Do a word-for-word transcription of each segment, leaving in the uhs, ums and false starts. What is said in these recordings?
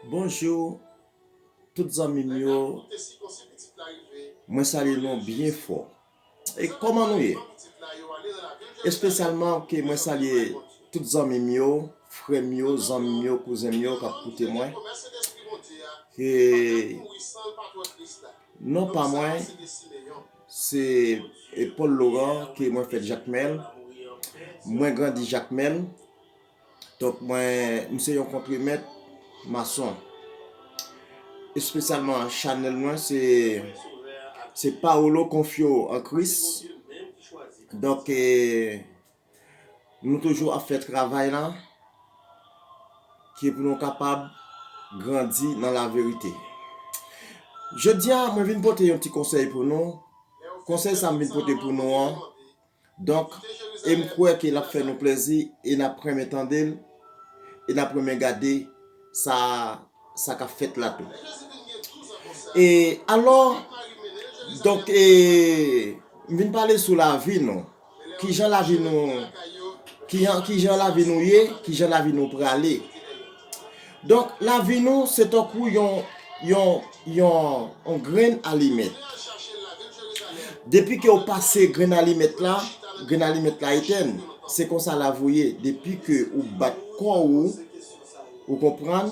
Bonjou, tout zanmi m yo. Mwen salye nou byen fò. E kòman nou ye? Espesyalman ke mwen salye tout zanmi m yo, frè m yo, zanmi m yo, kouzen m yo k ap koute mwen. E non pa mwen, se, e, Paul Laurent, ke mwen fèt Jakmèl. Mwen grandi Jakmèl. Donk, mwen, m se yon kontremèt mason. Espesyalman, chanèl mwen, se, se Paolo Confio en Christ. Donk, e, nou toujou ap fè travay la, ki pou nou kapab grandi nan laverite. Jodi a, mwen vin pote yon ti konsèy pou nou. Konsèy sa m vin pote pou nou an, donk, e m kwè ke l ap fè nou plezi, e n ap renmen tande l, e n ap renmen gade sa, sa k ap fèt la tou. E alò, donk, e, m vin pale sou lavi nou. Kijan lavi nou, kijan, kijan lavi nou ye, kijan lavi nou prale. Donk, lavi nou, se tankou yon, yon, yon, yon grenn alimèt. Depi ke w pase grenn alimèt la, grenn alimèt la etèn. Se konsa lavi w ye. Depi ke ou bat kò ou, ou konprann,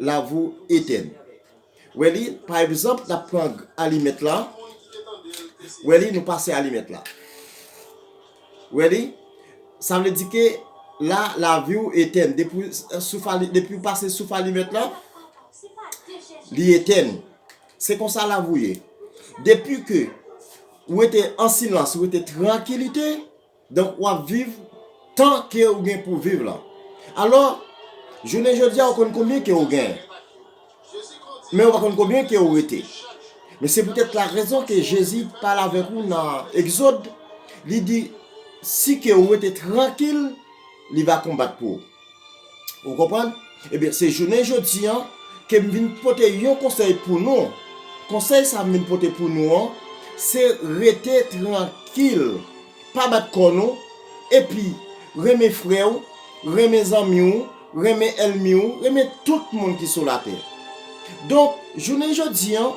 lavi w etèn. Wè li, pa egzanp, n ap pran alimèt la. Wè li, nou pase alimèt la. Wè li, sa vle di ke la, lavi w etèn. Depi, souf ali-, depi w pase souf alimèt la, li etèn. Se konsa lavi w ye. Depi ke ou rete an silans, ou rete trankilite, donk, w ap viv tan ke ou gen pou viv la. Alò, jounen jodi a, ou konn konbyen ke ou genyen. Men ou pa konn konbyen ke ou rete. Men se poutèt la rezon ke Jezi pale avèk ou nan Egzòd, li di, si ke ou rete trankil, li va konbat pou ou. Ou konprann? Ebyen, se jounen jodi a ke m vin pote yon konsèy pou nou. Konsèy sa m vin pote pou nou an, se rete trankil. Pa bat kò nou, epi renmen frè w, renmen zanmi w, renmen ènmi w, renmen tout moun ki sou latè. Donk, jounen jodi a,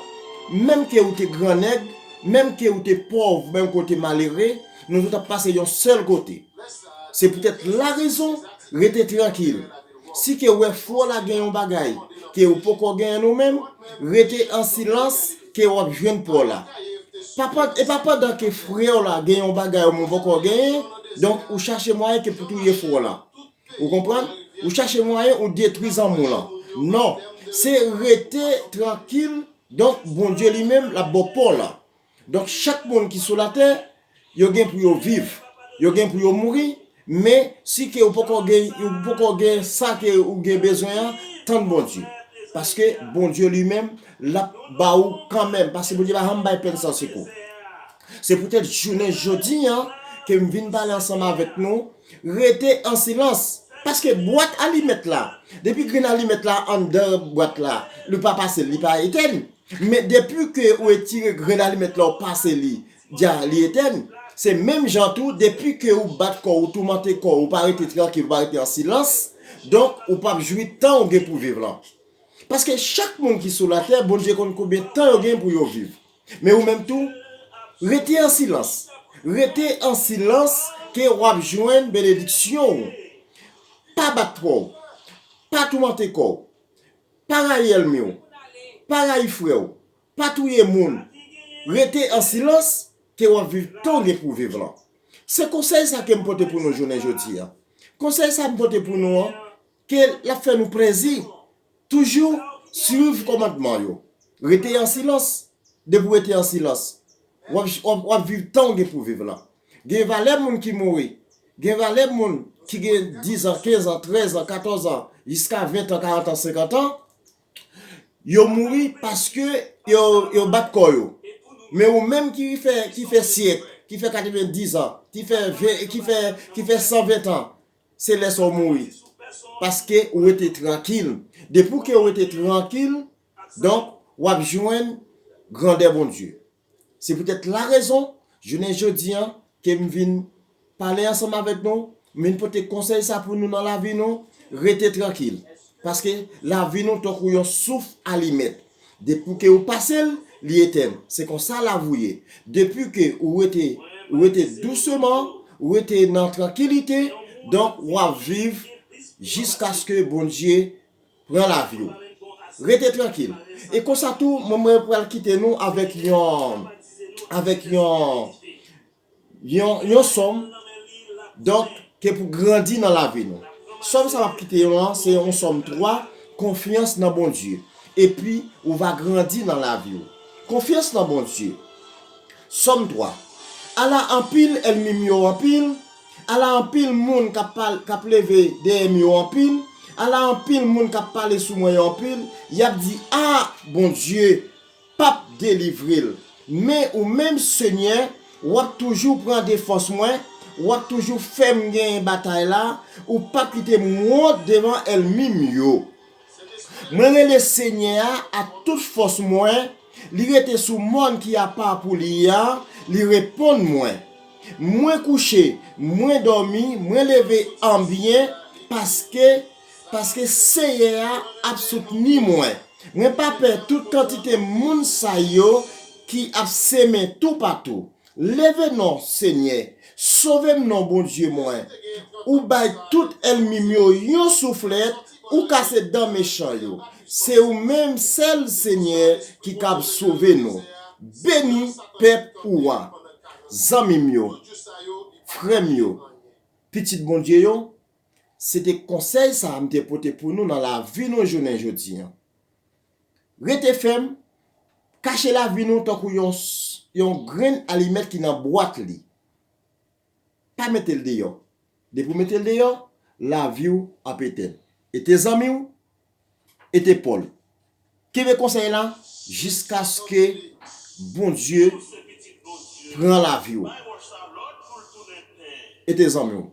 menm ke ou te grannèg, menm ke ou te pòv, menm ke ou te malere, nou tout ap pase yon sèl kote. Se poutèt la rezon, rete trankil. Si ke w wè frè w la gen yon bagay ke ou poko genyen ou menm, rete an silans ke w ap jwenn pa w la. Pa pan-, e pa pandan ke frè w la gen yon bagay ou menm ou poko genyen, donk ou chache mwayen ke pou touye frè w la. Ou konprann? Ou chache mwayen ou detwi zanmi w lan. Non, se rete trankil, donk Bondye li menm l ap ba w pa w la. Donk, chak moun ki sou latè, yo gen pou yo viv, yo gen pou yo mouri, men si ke ou poko gen, ou poko gen sa ke ou gen bezwen an, tann Bondye. Paske Bondye li menm, l ap ba ou kanmenm, paske Bondye pa janm bay pèn san sekou. Se poutèt jounen jodi a ke m vin pale ansanm avèk nou, rete an silans. Paske bwat alimèt la, depi grenn alimèt la anndan bwat la, li pa pase, li pa etèn. Men depi ke ou retire grenn alimèt la, ou pase li, dja li etèn. Se menm jan tou, depi ke ou bat kò w, ou toumante kò w, ou pa rete trankil, ou pa rete an silans, donk ou p ap jwi tan ou gen pou viv lan. Paske chak moun ki sou latè, Bondye konn konbyen tan yo gen pou yo viv. Men ou menm tou, rete an silans. Rete an silans ke w ap jwenn benediksyon ou. Pa bat kò w. Pa toumante kò w. Pa rayi ènmi w. Pa rayi frè w. Pa touye moun. Rete an silans ke w ap viv tan w gen pou viv lan. Se konsèy sa ke m pote pou nou jounen jodi a. Konsèy sa m pote pou nou an, ke l ap fè nou plezi. Toujou swiv kòmandman yo. Rete an silans. Depi w rete an silans, w ap, w ap, w ap viv tan w gen pou viv lan. Gen valè moun ki mouri. Gen valè moun ki gen diz an, kenz an, trèz an, katòz an, jiska ven an, karant an, senkant an. Yo mouri paske yo, yo bat kò yo. Men ou menm ki fè, ki fè syèk, ki fè katrevendiz an, ki fè ven, ki fè, ki fè san ven an, se lè sa w mouri. Paske ou rete trankil. Depi ke ou rete trankil, donk, w ap jwenn grandè Bondye. Se poutèt la rezon, jounen jodi a, ke m vin pale ansanm avèk nou, m vin pote konsèy sa pou nou nan lavi nou, rete trankil. Paske lavi nou tankou yon souf alimèt. Depi ke ou pase l, li etenn. Se konsa lavi w ye. Depi ke ou rete, ou rete dousman, ou rete nan trankilite, donk w ap viv jiskaske Bondye pran lavi w. Rete trankil. E konsa tou, mwen, mwen pral kite nou avèk yon, avèk yon, yon, yon sòm, donk, ke pou grandi nan lavi nou. Sòm sa m ap kite nou an, se yon sòm twa, konfyans nan Bondye. Epi, ou va grandi nan lavi w. Konfyans nan Bondye. Sòm twa. Ala anpil ènmi m yo anpil, ala anpil moun k ap pal-, k ap leve dèyè m yo anpil, ala anpil moun k ap pale sou mwen yo anpil, y ap di, "A, Bondye p ap delivre l." Men ou menm, Senyè, w ap toujou pran defans mwen, w ap toujou fè m genyen batay la, ou p ap kite m wont devan ènmi m yo. Mwen rele Senyè a ak tout fòs mwen, li rete sou mòn ki apa pou li a, li reponn mwen. Mwen kouche, mwen dòmi, mwen leve an byen, paske, paske Senyè a ap soutni mwen. Mwen pa pè tout kantite moun sa yo ki ap semen toupatou. Leve non, Senyè, sove m non, Bondye mwen. Ou bay tout ènmi m yo yon souflèt, ou kase dan mechan yo. Se ou menm sèl, Senyè, ki kab sove nou. Beni pèp ou a. Zanmi m yo, frè m yo, pitit Bondye yo, se te konsèy sa a m te pote pou nou nan lavi nou jounen jodi an. Rete fèm, kache lavi nou tankou yon, s-, yon grenn alimèt ki nan bwat li. Pa mete l deyò. Depi w mete l deyò, lavi w ap etenn. E te zanmi w, e te pa w. Kenbe konsèy la jiskaske Bondye pran lavi w. E te zanmi w.